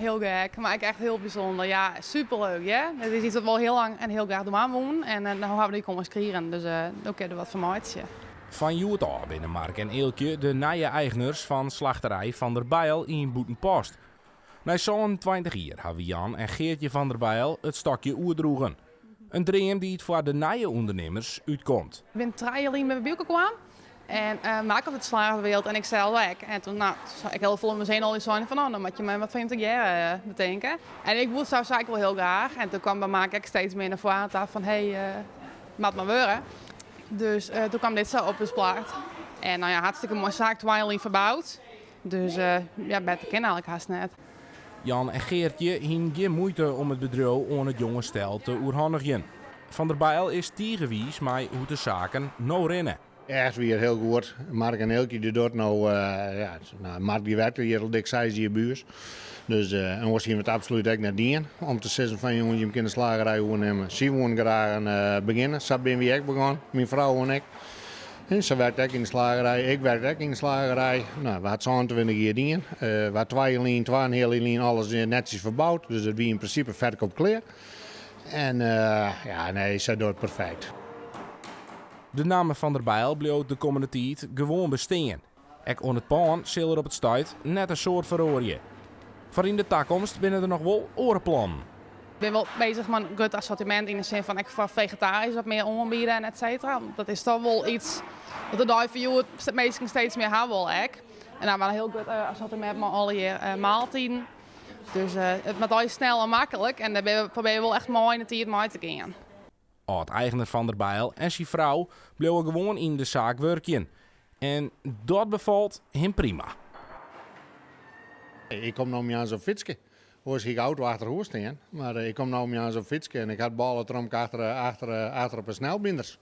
Hiel gek, mar ek echt hiel bysûnder. Ja, superleuk, ja. It is yts wat we al hiel lang en hiel graach dwaan woenen en no hawwe we dy kâns krigen, dus no kinne we der wat fan meitsje. Fan hjoed ôf binne Mark en Eelkje de nije eigners fan slachterij Van der Bijl yn Bûtenpost. Nei 27 jier hawwe Jan en Geertje van der Bijl it stokje oerdroegen. In dream dy't foar de nije ûndernimmers útkomt. Ik bin 3 jier lyn by elkoar kaam en Mark hat it slagerswereld en ik sels ek. En toen, nou, ik hiel folle om ús hinne al sein fan, no, dan moat je mar wat foar jim tegearre betinke. En ik woe it sa ek wol hiel graach. En toen kwam by Mark ek steeds mear nei foaren ta fan, hey, moat mar wurde. Dus toen kwam dit sa op ús plak. En nou ja, hartstikke moaie saak, 2 jier lyn ferboud. Dus ja, better kin eigentlik hast net. Jan en Geertje hienen gjin muoite om it bedriuw oan it jonge stel te oerhandigjen. Van der Bijl is tige wiis mei hoe't de saken no rinne. Echt wier hiel goed. Mark en Eelkje dy docht no, ja, no, Mark dy werkt hjir al dik 6 jier by ús. Dus en oars hiene we it absolút ek net dien. Om te sizzen fan jonges, jim kinne de slagerij oernimme. Sy woenen graach begjinne. Sa binne wy ek begûn, myn frou en ik. En sy werkt ek yn de slagerij, ik werk ek yn de slagerij. No, we ha 27 jier dien. We ha 2 jier lyn, 2,5 jier lyn alles netsjes ferboud. Dus it wie yn prinsipe ferkeapklear. En ja, nee, sy docht it perfekt. De namme Van der Bijl bliuwt de kommende tiid gewoan bestean. Ek oan it pân sil der op it stuit net in soad feroarje. Foar yn de takomst binne der noch wol oare plannen. Ik bin wol beuzich mei in grut assortimint yn de sin fan ek foar fegetarysk wat mear oanbiede en et cetera. Dat is dochs wol yts wat de dei fan hjoed minsken steeds mear ha wol ek. En dan ha we in hiel grut assortimint mei allegear maaltiden. Dus it moat allegear snel en maklik en dêr probearje we wol echt mei yn de tiid mei te gean. Âld-eigener Van der Bijl en syn frou bliuwe gewoan yn de saak wurkjen. En dat befalt him prima. Ik kom no moarns op fytske. Oars hie ik auto achter hûs stean. Mar ik kom no moarns op fytske en ik ha it bôletromke achter op de snelbinders.